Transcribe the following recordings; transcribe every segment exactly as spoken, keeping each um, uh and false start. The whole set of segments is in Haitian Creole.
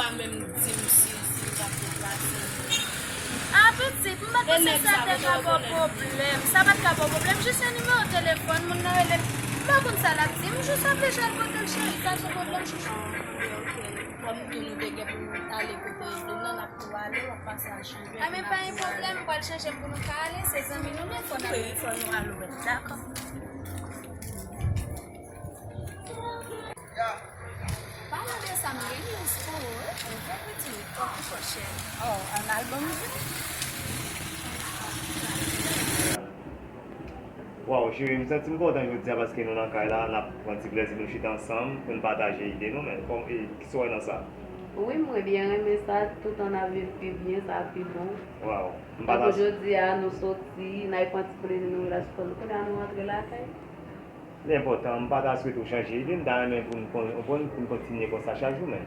Menm di m si, si m t ap deplase. A pitit, m pa t panse sa te ka ba w pwoblèm. Sa pa t ka ba w pwoblèm, jis yon nimewo telefòn, moun nan rele m. M pa konn sa l ap di m, jis ap vle chal kote l cheri, sa se pwoblèm chouchou. Ok, ok. Kòm tou nou te gen pou nou ale kote Edlin nan, n ap tou ale, w ap pase al chanje. A, men pa gen pwoblèm, m pral chanje pou nou ka ale, se zanmi nou, men fò n ale. Wi, fò nou al wè l, dakò. Palan de sa, m gen news pou ou, wi. Ou fè piti, ou tou fò cheri. Oh, an album vre? Waw, cheri, m santi m kontan jodi a paske nou nan kay la, n ap pran ti plezi, nou chita ansanm pou n pataje ide nou, men kòm, e, kisa w wè nan sa? Wi, mwen byen renmen sa, toutan n ap viv pi byen, sa pi bon. Waw, m pataje. Tankou jodi a, nou soti, n al pran ti plezi, nou rilaks kò nou, kounye a nou rantre lakay. Li enpòtan, m pa ta swete w chanje ide, m ta renmen pou n kon-, konprann, pou n kontinye konsa chak jou, men.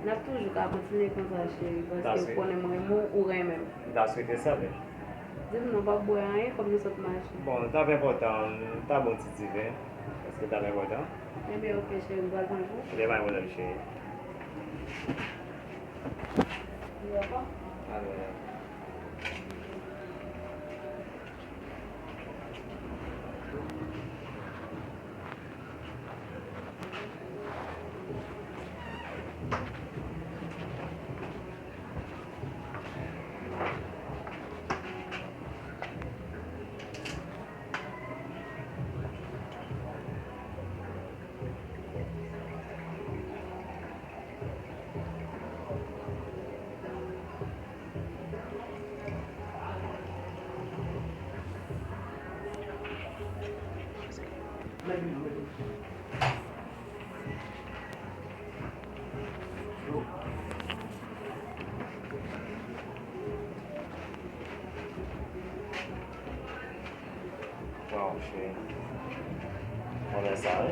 N ap toujou ka kontinye konsa, cheri, paske ou konnen m renmen w, ou renmen m. M ta swete sa, men. Di m non, w p ap bwè anyen, kòm nou sot mache. Bon, l t ap enpòtan, ta bon ti diven, èske l t ap enpòtan? Ebyen, ok, cheri, m pral pran pou ou. Ebyen, pa gen pwoblèm, cheri. Wi, papa. Alò. Waw, cheri. Mwen wè sa, wi.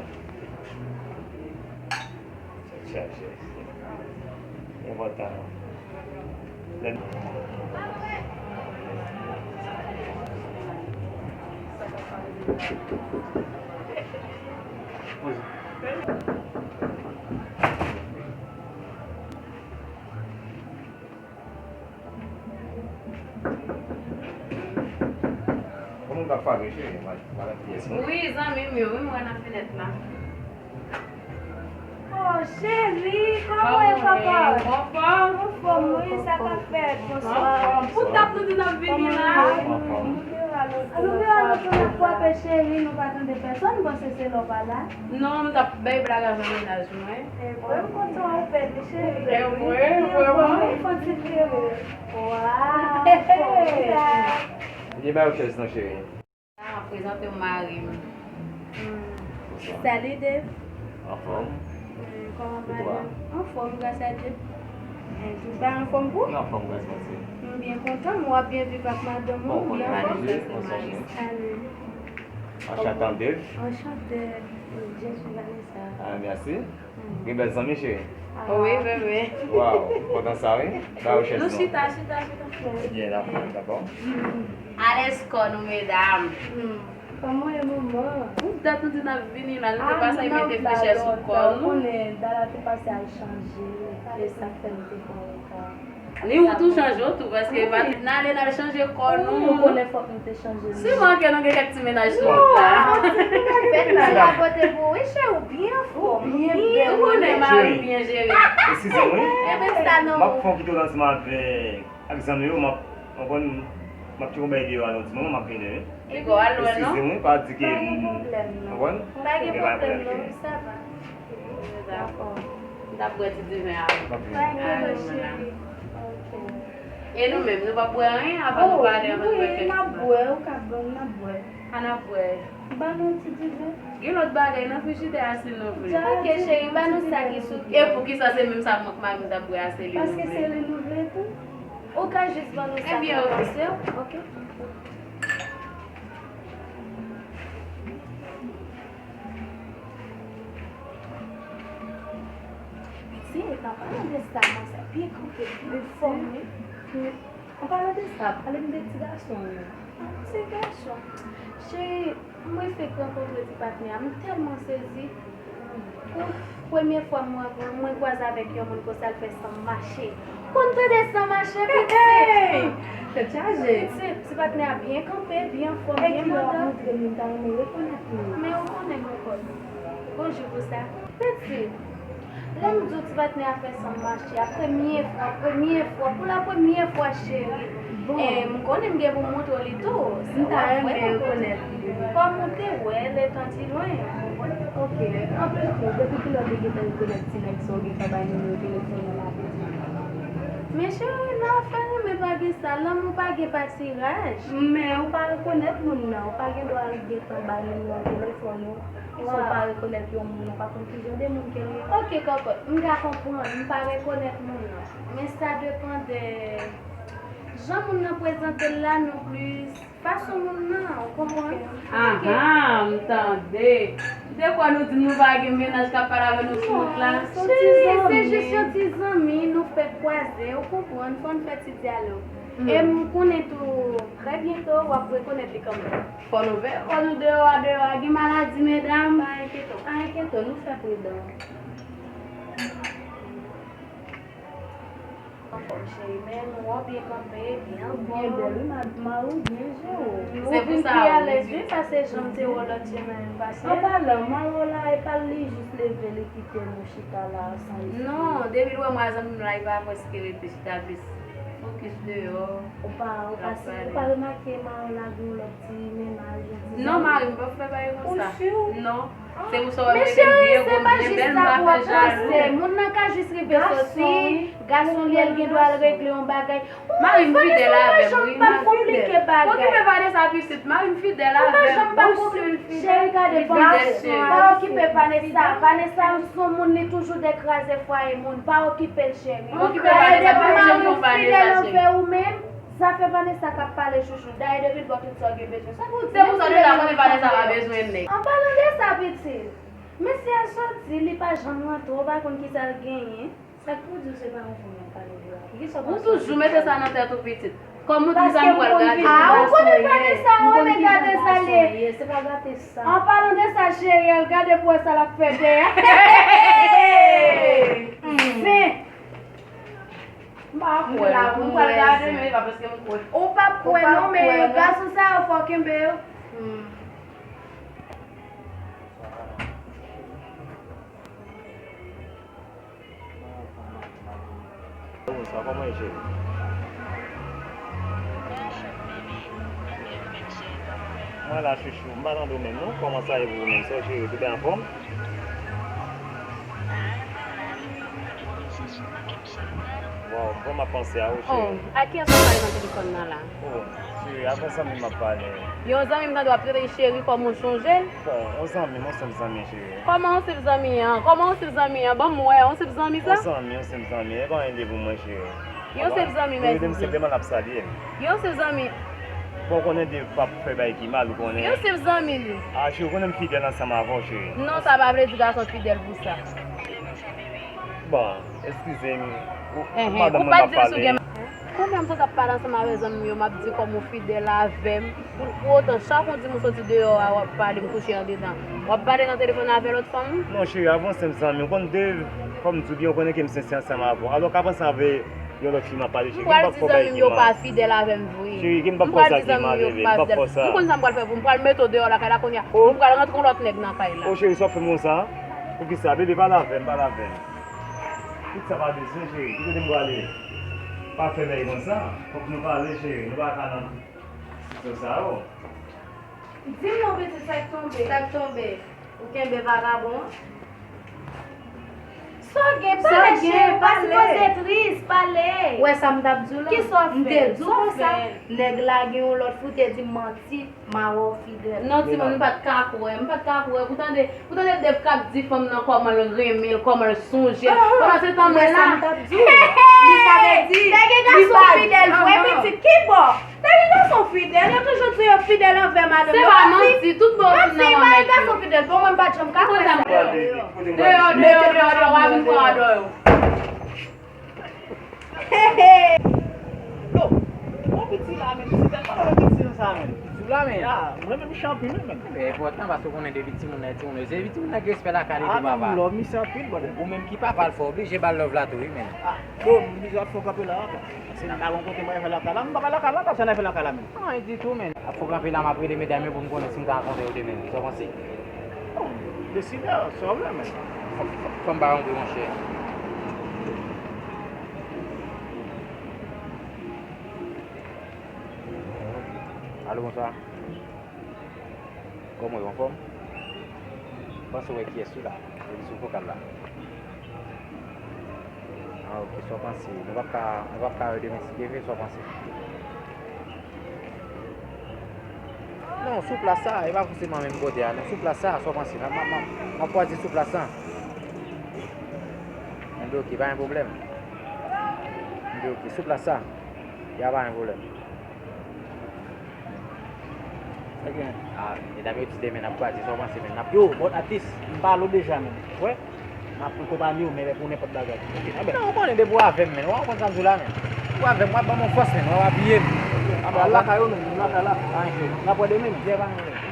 Tèt chaje. Enpòtan. Lè Yon moun k ap frape, cheri, madan pyès mwen. Wi, zanmi m yo, wi, m wè nan fenèt la. Oh, cheri, kòman w ye, papa? Anfòm? Anfòm, wi, sa k ap fèt? Bonswa. Pou tap nou di n ap vini la. Anfòm. Anfòm. Alo, nou te la, nou te la, nou frape, cheri, nou pa tande pèsonn, m panse se lè w pa la. Non, m t ap bay blag avè mennaj mwen. E vre, m kontan wè w bèl, cheri. E vre, vrèman. Fò ti flere. Waw. Byen ba yo chèz non, cheri. A, prezante w mari m. Salut, Dave. Anfòm? Kòman bagay yo? Anfòm, gras a Dye. Tout bagay anfòm pou ou? Anfòm, gras Bondye. M byen kontan, m wè w ap byen viv ak madanm ou, m byen kontan. Anchante, Dave. Anchante, je suis Vanessa. Ah, mèsi. Gen bèl zanmi, cheri. Wi, wi, wi. Waw, m kontan sa, wi. Ba yo chèz non. Nou chita, chita, chita. Byen, dakò, dakò. Alèz kò nou, medam. Kòman w ye, manman? Yon dat nou di n ap vini la, nou te pase mete flechè sou kò nou. Ou konnen, dat la te pase al chanje, e sa k fè nou te pran reta. Ni ou tou chanje w tou, paske Patrick n ale n al chanje kò nou. Nou konnen fòk nou te chanje nou. Siman ke nou gen kèk ti mennaj sou wout la. Fèt ti rapote pou ou, wi, cheri, ou byen anfòm. Ou byen bèl. Ou konnen mari w byen jere. Eskize m, wi. M ap fè yon kite w lansman avèk, ak zanmi yo, m ap, w konprann, m ap tcheke yon bagay deyò a nan yon ti moman, m ap vini, wi. Eskize m, wi, pa di ke, w konprann? Pa gen pwoblèm, non, sa va. Dakò. M t ap bwè ti diven avè w. Pa gen pwoblèm, cheri. Ok. E nou menm, nou p ap bwè anyen avan nou pale, avan nou bwè kèk ti bagay? Wi, n ap bwè, ou ka ban m, n ap bwè. Ann ap bwè. Ba nou ti diven. Gen lòt bagay nan frijidè a si nou vle. Ok, cheri, ba nou sa ki sou kè w. E poukisa se menm sa mwen k mari m t ap bwè a, se li nou vle? Paske se li nou vle tou. Ou ka jis ban nou sa k nan pase w. Ok. Piti, an palan de sa, manzè byen kanpe, byen fòme. An palan de sa, pale m de ti gason w yo. Ah, ti gason. Cheri, mwen fèk rankontre ti patnè a, m tèlman sezi. Ouf, premye fwa mwen, mwen kwaze avèk yon moun konsa, l fè san m mache. Konn tande san mache, pitit. Hey! Tèt chaje. Pitit, ti patnè a byen kanpe, byen anfòm, byen banda. Montre m, m ta renmen rekonèt li. Men ou konnen, kòkòt. Bonjou pou sa. Pitit, lè m di w ti patnè a fè san m mache a, premye fwa, premye fwa, pou la premye fwa, cheri. Bon. E, m konnen m gen pou m montre w li tou. M ta renmen rekonèt li. Kòm ou te wè, lè tan ti lwen, ou konprann? Ok. Anplis tou, depi kilè w te gentan rekonèt ti nèg sa w gentan bay nimewo telefòn ou la pou di? Men cheri, nan afè renmen pa gen sa, lanmou pa gen patiraj. Men ou pa rekonèt moun nan, ou pa gen dwa gentan bay nimewo telefòn ou. Si w pa rekonèt yon moun, ou pa konn ki jan de moun ke l ye. Ok, kòkòt, m ka konprann, m pa rekonèt moun nan. Men sa depann de jan moun nan prezante l la, non plis fason moun nan, ou konprann? Ok. Ahan, m tande. M te kwè nou di m nou pa gen mennaj k ap pale avè nou sou wout la. Non, cheri, se jis yon ti zanmi, nou fèk kwaze, ou konprann, fò n fè ti dyalòg. E m konnen tou, trè byento, w ap rekonèt li kanmenm. Fò nou veye kò nou deyò a, deyò a gen maladi, medam. Pa enkyete w. Pa enkyete w, nou fè pridan. Anfòm, cheri, men nou an byen kanpe, byen anfòm. Byen bèl, wi, ma-, mari w byen jere w. Ou vin pi alèz, wi, pase jan m te wè w lòt semèn pase. An palan, mari w la, e pa li jis leve, li kite nou chita la, san espri. Non, depi l wè mwen a zanmi m la, li pa prèske rete chita plis. Fokis deyò. Ou pa, ou pa, ou pa remake mari w la gen yon lòt ti mennaj, yon ti zanmi? Non, mari m p ap fè bagay konsa. Ou si? Non. Se pou sa w wè m rete byen gwo, m byen bèl, m pa fè jalou. Moun nan ka jis rive soti, gason li, l gen dwa al regle yon bagay. Mari m fidèl avè m, wi. Ou pa janm pa konplike bagay. Okipe Vanessa pitit, mari m fidèl avè m. Ou pa janm pa konplike. Cheri, gade, pa okipe Vanessa. Vanessa se yon moun, li toujou de kraze fwaye moun. Pa okipe l, cheri. Dayè depi mari w fidèl anvè ou menm, zafè Vanessa k ap pale chouchou. Dayè depi l ba w tout sa w gen bezwen. Sa pou w di? Se pou sa w deja konnen Vanessa pa bezwen nèg. An palan de sa, pitit, mesye a soti, li pa janm rantre, w pa konn kisa l genyen. Sa k pou di w se pa yon fanm y ap pale de la? Poukisa w pa... Ou toujou mete sa nan tèt ou, pitit. Kòm ou di sa, m pral gade. Ah, ou konnen Vanessa, ou renmen gade sa, li. Se pa gate sa. An palan de sa, cheri, al gade pou wè sa l ap fè dèyè. Zen. M pa kwè non, m pral gade, men e pa paske m kwè. Ou p ap kwè non, men gason sa yo fò kenbe yo. Bonjou, sa kòman ye, cheri? Mwen la, chouchou. M pa tande w menm, non. Kòman sa ye pou ou menm? Sa w, cheri? Tout anfòm? Waw, m vrèman panse a ou, cheri. Oh, a kiyès w ap pale nan telefòn nan la? Oh, cheri, avè zanmi m ap pale. Yon zanmi m tande w ap trete l cheri, kòm ou sonje l? Bon, yon zanmi m, yon senp zanmi, cheri. Kòman yon senp zanmi an? Kòman yon senp zanmi an? Ban m wè, yon senp zanmi sa? Yon zanmi, yon senp zanmi. E pa anyen de pou mwen, cheri. Yon senp zanmi, mèsi. Yon senp zanmi. Bon, ou konnen de pa fè bagay ki mal, ou konnen. Yon senp zanmi li. Ah, cheri, ou konnen m fidèl ansanm avè w, cheri. Non, sa pa vle di gason fidèl pou sa. Bon, eskize m. Ou, madanm mwen m ap pale. Kounya m sot ap pale ansanm avè zanmi m yo, m ap di kòman w fidèl avè m. Pou, pou otan, chak yon di m ou soti deyò a, w ap pale, m kouche andedan. W ap pale nan telefòn avè lòt fanm ou? Non, cheri, avè yon senp zanmi, ou konn de, kòm m di w byen, ou konnen ke m sensè ansanm avè w. Alò, k ap ansanm avè yon lòt fi m ap pale, cheri, m p ap fè w bagay ki mal. M pral di zanmi m yo pa fidèl avè m vre. Cheri, m p ap fè w sa, cheri, m ap fè w sa. Ou konn sa m pral fè pou m pral mete w deyò lakay la kounya. M pral rantre yon lòt nèg nan kay la. Oh, cheri, sa w ap fè m konsa? Poukisa? Bebe, pale avè m, pale avè m. Tout sa pa bezwen, cheri. Ki kote m prale? Pa fè bagay konsa. Fòk nou pale, cheri. Nou pa ka nan sitiyasyon sa yo. Di m non, pitit, sa k tonbe? Sa k tonbe? Ou kenbe vagabon an? Sa w gen? Pale, cheri. Ou pa sipoze tris, pale. Wè sa m t ap di w la? Kisa w fè? M te di w konsa. Nèg la gen yon lòt fi, ou te di m manti. Mawon fidèl. Non, timoun, m pa t ka kwè, m pa t ka kwè. Pou tande, pou tande Dave k ap di fanm nan kòman l renmen l, kòman l sonje l. Pandan se tan mwen la. Li sa vle di, nèg e gason fidèl vre, pitit. Ki bò? Nèg e gason fidèl, yo toujou di yo fidèl anvè madanm yo. Se pa manti, tout bò fin nan manman yo. Manti, mari gason fidèl. Bon, mwen m pa t janm ka kwè sa. Deyò, deyò, deyò, deyò, deyò, w a vin pran adò yo. Lo, bon piti la menm, se tèlman lè piti sa menm. La, men. Ya, mwen menm, m chan anpil, wi, men. Men enpòtan, paske w konnen depi timoun nan, timoun yo, se depi timoun nan gen respè lakay li tou, papa. Ah, m love misye anpil, brother. Ou menm ki papa l, fò oblije ba l love la tou, wi, men. Ah, bro, m bizin ap fè kanpe la, papa. Se nan yon kote mwen fè lakay la, m pa lakay la, sa nan fè lakay la, men. Anyen ditou, men. Ap fè kanpe la, m ap rele medam yo pou m konnen si m ka rankontre yo demen. Sa w panse? Bon, deside, sa w vle, men. Fò, fò, fò m pa rantre, monchè. Alo, bonswa. Kòman w ye, anfòm? Panse w wè kiyès wi la? Li sou vokal la. Ah, ok, sa w panse? Nou p ap ka, nou p ap ka wè demen si Dye vle, sa w panse? Non, sou plas sa, e pa fòseman menm kote a, non, sou plas sa, sa w panse? M ap, m ap, m ap, m ap kwaze sou plas sa. Mwen di ok, pa gen pwoblèm. Mwen di ok, sou plas sa, y a pa gen pwoblèm. Sa gen? Ah, medam yo di demen n ap kwaze, sa w panse, men? N ap... Yo, bòt atis, m pale w deja, men. Wè? M ap konpanye w, men pou nenpòt bagay. Ok, anben. Non, ou konnen depi w avè m, men. Ou konprann sa m di w la, men. Ou avè m, w ap ban m yon fòs, men. W ap apiye m. Anben, al lakay ou, men. M lakay la. Ah, ok. N ap wè demen, men. Jè pa gen pwoblèm.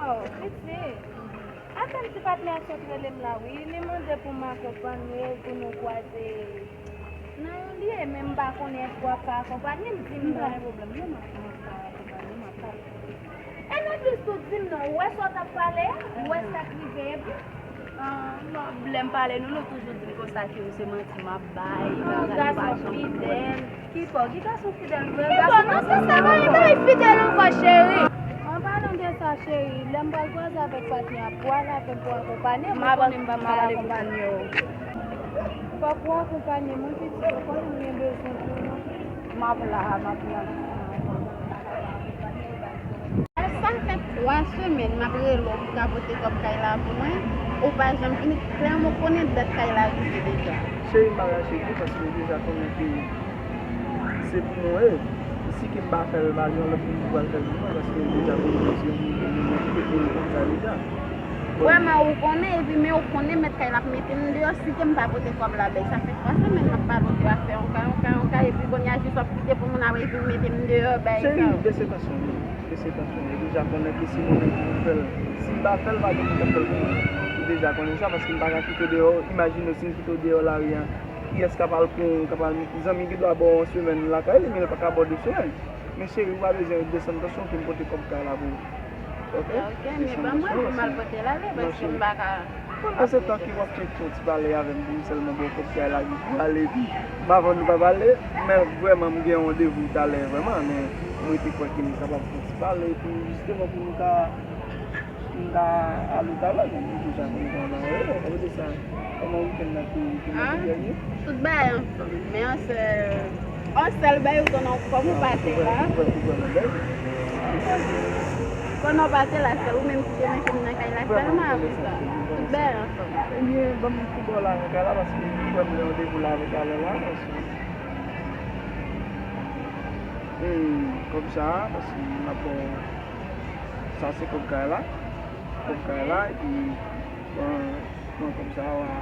Oh, pitit. Apèn ti patnè a sot rele m la, wi. Li mande pou m akonpanye l, pou nou kwaze nan yon lye, men m pa konnen èske w ap ka akonpanye m, di m non. M pa gen pwoblèm, non, m ap, m ap ka akonpanye, m ap ka. E non plis tou, di m non, ou wè sa w t ap pale a? Ou wè sa k rive, epi? Ah, non, lè m pale nou, nou toujou di m konsa ke ou se manti m ap bay, bagay pa janm fidèl. Ki gason fidèl? Ki gason fidèl vre? Ki gason gason nan se sa, pa gen bagay fidèl ankò, cheri. An palan de sa, cheri, lè m pral kwaze avèk patnè a, pou al avè m pou akonpanye m, ou konnen m p ap ka akonpanye w. Fòk ou akonpanye mwen, pitit, ou konnen m gen bezwen pou ou. M ap la, m ap la. Sa fè twa semèn m ap rele w pou w ka pote kòb kay la pou mwen, ou pa janm vini, klèman ou konnen dat kay la rive deja. Cheri, m pa rache di w, paske ou deja konnen ke se pou mwen ye. Si ke m pa fè l, pa gen lòt moun ki pral fè l pou mwen, paske ou deja konnen ke se yon moun ki te pou l konn sa deja. Vrèman, ou konnen, epi men ou konnen mèt kay la ap mete m deyò, si ke m pa pote kòb la bay. Sa fè twa semèn m ap pale w de afè yon kay, yon kay, yon kay, epi kounye a jis w ap kite pou moun ap vin mete m deyò, bay sa. Cheri, bese tansyon w, bese tansyon w. Ou deja konnen ke se mwen menm ki pou fè l. Si m pa fè l, pa gen moun k ap fè l pou mwen. Ou deja konnen sa, paske m pa ka kite w deyò. Imajine w, si m kite w deyò lari a, kiyès k ap al pran w, k ap al, zanmi gen dwa ba w yon semèn lakay li, men li pa ka ba w de semèn. Men cheri, ou pa bezwen desann tansyon w, ke m pote kòb kay la pou ou. Ok? Ok, men ban mwen pou m al pote l ale, paske m pa ka. Pandan se tan ke w ap fè yon ti pale avè m pou m sèlman ba w kòb kay la, epi pou ale, epi m avè w nou pa pale, men vrèman, m gen yon randevou talè, vrèman, men m rete kwè ke nou kapab fè yon ti pale, pou jisteman, pou nou ka, pou nou ka ale talè, men nou deja konn kòman bagay yo ye. Apre de sa, kòman wikenn nan te, te mande dènye? Tout bagay anfòm, men yon sèl, yon sèl bagay, ou konnen kòm ou pa te la. Ou vrèman bèl. Konnen w pa te la, sèl ou menm ki te mete m nan kay la sèlman, apre sa tout bagay anfòm. Ebyen, ban m tou ba w lajan kay la, paske ou kwè m gen randevou la avèk talè la, paske, hmm, kòb sa, paske m ap ba w, sa se kòb kay la, kòb kay la, epi, bon, pran kòb sa a,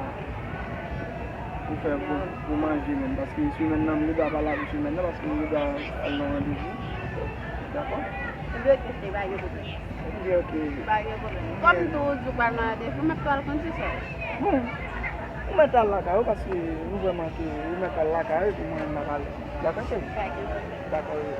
pou fè, pou, pou manje menm, paske semèn nan, m gen dwa pa la pou semèn nan, paske m gen dwa al nan randevou. Dakò? Ebyen, ok, cheri, pa gen pwoblèm. Ebyen, ok. Pa gen pwoblèm. Kòm tou ou di w pral nan randevou, m ap tou al konn se sa. Bon, ou mèt al lakay ou, paske nou vrèman ke ou mèt al lakay ou, epi mwen, m ap ale. Dakò, cheri? Pa gen pwoblèm. Dakò, wi.